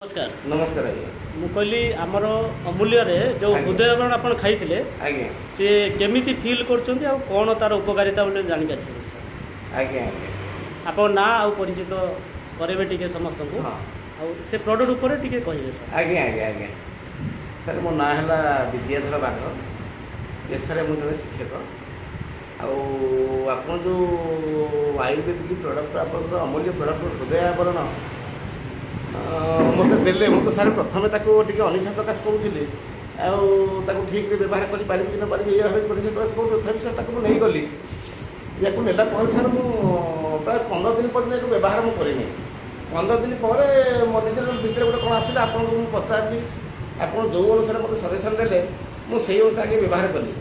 ନମସ୍କାର। ନମସ୍କାର ଆଜ୍ଞା। ମୁଁ କହିଲି, ଆମର ଅମୂଲ୍ୟରେ ଯେଉଁ ହୃଦୟାବରଣ ଆପଣ ଖାଇଥିଲେ, ସିଏ କେମିତି ଫିଲ୍ କରୁଛନ୍ତି ଆଉ କ'ଣ ତାର ଉପକାରିତା ବୋଲି ଜାଣିପାରିଛନ୍ତି ସାର୍? ଆଜ୍ଞା। ଆପଣ ନାଁ ଆଉ ପରିଚିତ କରାଇବେ ଟିକେ ସମସ୍ତଙ୍କୁ ଆଉ ସେ ପ୍ରଡ଼କ୍ଟ ଉପରେ ଟିକେ କହିବେ ସାର୍। ଆଜ୍ଞା ସାର୍, ମୋ ନାଁ ହେଲା ବିଦ୍ୟାଧର ବାଘ। ପେଶାରେ ମୁଁ ଜଣେ ଶିକ୍ଷକ। ଆଉ ଆପଣ ଯେଉଁ ଆୟୁର୍ବେଦିକ ପ୍ରଡ଼କ୍ଟ, ଆପଣଙ୍କର ଅମୂଲ୍ୟ ପ୍ରଡ଼କ୍ଟ ହୃଦୟାବରଣ ମୋତେ ଦେଲେ, ମୁଁ ତ ସାର୍ ପ୍ରଥମେ ତାକୁ ଟିକେ ଅନିଚ୍ଛା ପ୍ରକାଶ କରୁଥିଲି ଆଉ ତାକୁ ଠିକ୍ରେ ବ୍ୟବହାର କରିପାରିବି କି ନ ପାରିବି, ଏଇଆ ଭାବି ଅନିଚ୍ଛା ପ୍ରକାଶ କରୁଥିଲି। ତଥାପି ସାର୍, ତାକୁ ମୁଁ ନେଇଗଲି। ୟାକୁ ନେଲା ପରେ ସାର୍, ମୁଁ ପ୍ରାୟ 15 ଦିନ ପର୍ଯ୍ୟନ୍ତ ୟାକୁ ବ୍ୟବହାର ମୁଁ କରିନି। 15 ଦିନ ପରେ ମୋ ନିଜର ଭିତରେ ଗୋଟେ କ'ଣ ଆସିଲା, ଆପଣଙ୍କୁ ମୁଁ ପଚାରିଲି। ଆପଣ ଯେଉଁ ଅନୁସାରେ ମୋତେ ସଜେସନ୍ ଦେଲେ, ମୁଁ ସେଇ ଅନୁସାରେ ଆଜ୍ଞା ବ୍ୟବହାର କଲି।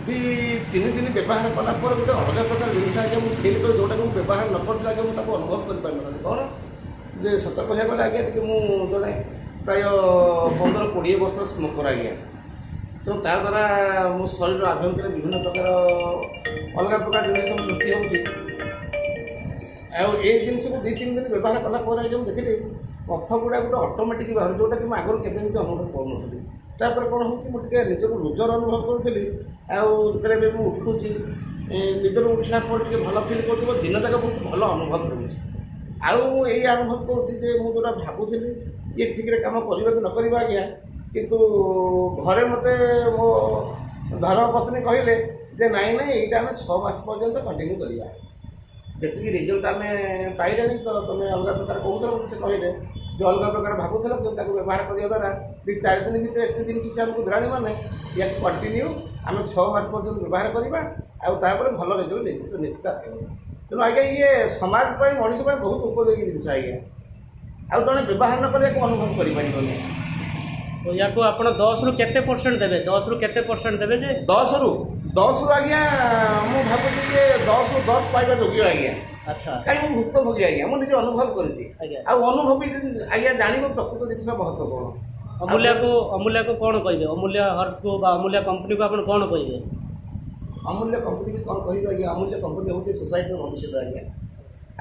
2-3 ଦିନ ବ୍ୟବହାର କଲା ପରେ ଗୋଟେ ଅଲଗା ପ୍ରକାର ଜିନିଷ ଆଜ୍ଞା ମୁଁ ଫିଲ୍ କଲି, ଯେଉଁଟାକୁ ମୁଁ ବ୍ୟବହାର ନ କରିଥିଲି ଆଜ୍ଞା, ମୁଁ ତାକୁ ଅନୁଭବ କରିପାରିନଥାନ୍ତି। କ'ଣ ଯେ ସତ କହିବାକୁ ଗଲେ ଆଜ୍ଞା, ଟିକେ ମୁଁ ଜଣେ ପ୍ରାୟ 15-20 ବର୍ଷର ସ୍ମୋକର ଆଜ୍ଞା। ତେଣୁ ତା ଦ୍ୱାରା ମୋ ଶରୀର ଆଭ୍ୟନ୍ତରରେ ବିଭିନ୍ନ ପ୍ରକାର ଅଲଗା ପ୍ରକାର ଜିନିଷ ସବୁ ସୃଷ୍ଟି ହେଉଛି। ଆଉ ଏଇ ଜିନିଷକୁ 2-3 ଦିନ ବ୍ୟବହାର କଲା ପରେ ଆଜ୍ଞା, ମୁଁ ଦେଖିଲି କଫ ଗୁଡ଼ା ଗୋଟେ ଅଟୋମେଟିକ୍ ବାହାରୁ, ଯେଉଁଟାକି ମୁଁ ଆଗରୁ କେବେ ଏମିତି ଅନୁଭବ କରୁନଥିଲି। ତାପରେ କ'ଣ ହେଉଛି, ମୁଁ ଟିକେ ନିଜକୁ ଲୁଜର ଅନୁଭବ କରୁଥିଲି। ଆଉ ଯେତେବେଳେ ଏବେ ମୁଁ ଉଠୁଛି, ନିଦରୁ ଉଠିଲା ପରେ ଟିକେ ଭଲ ଫିଲ୍ କରୁଛି। ମୋ ଦିନ ଯାକ ବହୁତ ଭଲ ଅନୁଭବ କରୁଛି। ଆଉ ମୁଁ ଏଇ ଅନୁଭବ କରୁଛି ଯେ ମୁଁ ଯେଉଁଟା ଭାବୁଥିଲି ଇଏ ଠିକ୍ରେ କାମ କରିବ କି ନ କରିବ ଆଜ୍ଞା, କିନ୍ତୁ ଘରେ ମୋତେ ମୋ ଧର୍ମପତ୍ନୀ କହିଲେ ଯେ ନାଇଁ ନାଇଁ, ଏଇଟା ଆମେ 6 ମାସ ପର୍ଯ୍ୟନ୍ତ କଣ୍ଟିନ୍ୟୁ କରିବା। ଯେତିକି ରେଜଲ୍ଟ ଆମେ ପାଇଲେଣି, ତ ତୁମେ ଅଲଗା ପ୍ରକାର କହୁଥିଲ। ମୋତେ ସେ କହିଲେ ଯେ ଅଲଗା ପ୍ରକାର ଭାବୁଥିଲ, କିନ୍ତୁ ତାକୁ ବ୍ୟବହାର କରିବା ଦ୍ୱାରା 2-4 ଦିନ ଭିତରେ ଏତେ ଜିନିଷ ସେ ଆମକୁ ଦେଲାଣି, ମାନେ ୟାକୁ କଣ୍ଟିନ୍ୟୁ ଆମେ 6 ମାସ ପର୍ଯ୍ୟନ୍ତ ବ୍ୟବହାର କରିବା ଆଉ ତାପରେ ଭଲ ରେଜଲ୍ଟ ନିଶ୍ଚିତ ନିଶ୍ଚିତ ଆସିବ। ତେଣୁ ଆଜ୍ଞା, ଇଏ ସମାଜ ପାଇଁ, ମଣିଷ ପାଇଁ ବହୁତ ଉପଯୋଗୀ ଜିନିଷ ଆଜ୍ଞା। ଆଉ ଜଣେ ବ୍ୟବହାର ନ କଲେ ୟାକୁ ଅନୁଭବ କରିପାରିବନି। ତ ୟାକୁ ଆପଣ 10ରୁ କେତେ ପରସେଣ୍ଟ ଦେବେ? 10ରୁ କେତେ ପରସେଣ୍ଟ ଦେବେ ଯେ 10ରୁ 10ରୁ ଆଜ୍ଞା, ମୁଁ ଭାବୁଛି ଯେ 10ରୁ 10 ପାଇବା ଯୋଗ୍ୟ ଆଜ୍ଞା। କାହିଁକି, ମୁଁ ଭୁକ୍ତଭୋଗୀ ଆଜ୍ଞା, ମୁଁ ନିଜେ ଅନୁଭବ କରିଛି। ଆଉ ଅନୁଭବୀ ଆଜ୍ଞା ଜାଣିବ ପ୍ରକୃତ ଜିନିଷ ମହତ୍ଵ କ'ଣ। ଅମୂଲ୍ୟାକୁ କ'ଣ କହିବେ? ଅମୂଲ୍ୟ ହର୍ବସକୁ ବା ଅମୂଲ୍ୟ କମ୍ପାନୀକୁ ଆପଣ କ'ଣ କହିବେ? ଅମୂଲ୍ୟ କମ୍ପାନୀକି କ'ଣ କହିବେ ଆଜ୍ଞା? ଅମୂଲ୍ୟ କମ୍ପାନୀ ହେଉଛି ସୋସାଇଟିର ଭବିଷ୍ୟତ ଆଜ୍ଞା।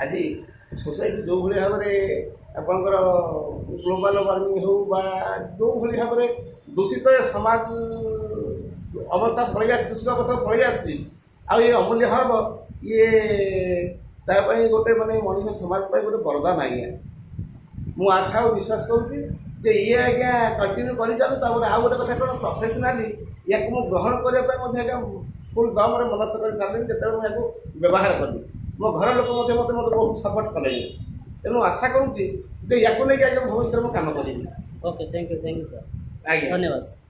ଆଜି ସୋସାଇଟି ଯେଉଁଭଳି ଭାବରେ ଆପଣଙ୍କର ଗ୍ଲୋବାଲ୍ ୱାର୍ମିଂ ହେଉ ବା ଯେଉଁଭଳି ଭାବରେ ଦୂଷିତ ଏ ସମାଜ ଅବସ୍ଥା ପଳେଇ ଆସିଛି, ଦୂଷିତ ଅବସ୍ଥା ପଳେଇ ଆସିଛି, ଆଉ ଏ ଅମୂଲ୍ୟ ହର୍ବ ଇଏ ତା ପାଇଁ ଗୋଟେ ମାନେ ମଣିଷ ସମାଜ ପାଇଁ ଗୋଟେ ବରଦାନ ଆଜ୍ଞା। ମୁଁ ଆଶା ଆଉ ବିଶ୍ୱାସ କରୁଛି ଯେ ଇଏ ଆଜ୍ଞା କଣ୍ଟିନ୍ୟୁ କରିଚାଲୁ। ତାପରେ ଆଉ ଗୋଟେ କଥା କ'ଣ, ପ୍ରଫେସନାଲି ୟାକୁ ମୁଁ ଗ୍ରହଣ କରିବା ପାଇଁ ମଧ୍ୟ ଆଜ୍ଞା ଫୁଲ୍ ଦମରେ ମନସ୍ଥ କରି ସାରିଲିଣି। ଯେତେବେଳେ ମୁଁ ୟାକୁ ବ୍ୟବହାର କଲି, ମୋ ଘର ଲୋକ ମଧ୍ୟ ମୋତେ ମୋତେ ବହୁତ ସପୋର୍ଟ କଲେଣି। ତେଣୁ ଆଶା କରୁଛି ଯେ ୟାକୁ ନେଇକି ଆଜ୍ଞା ଭବିଷ୍ୟତରେ ମୁଁ କାମ କରିବି। Okay, thank you, thank you sir. ଆଜ୍ଞା। ଧନ୍ୟବାଦ ସାର୍।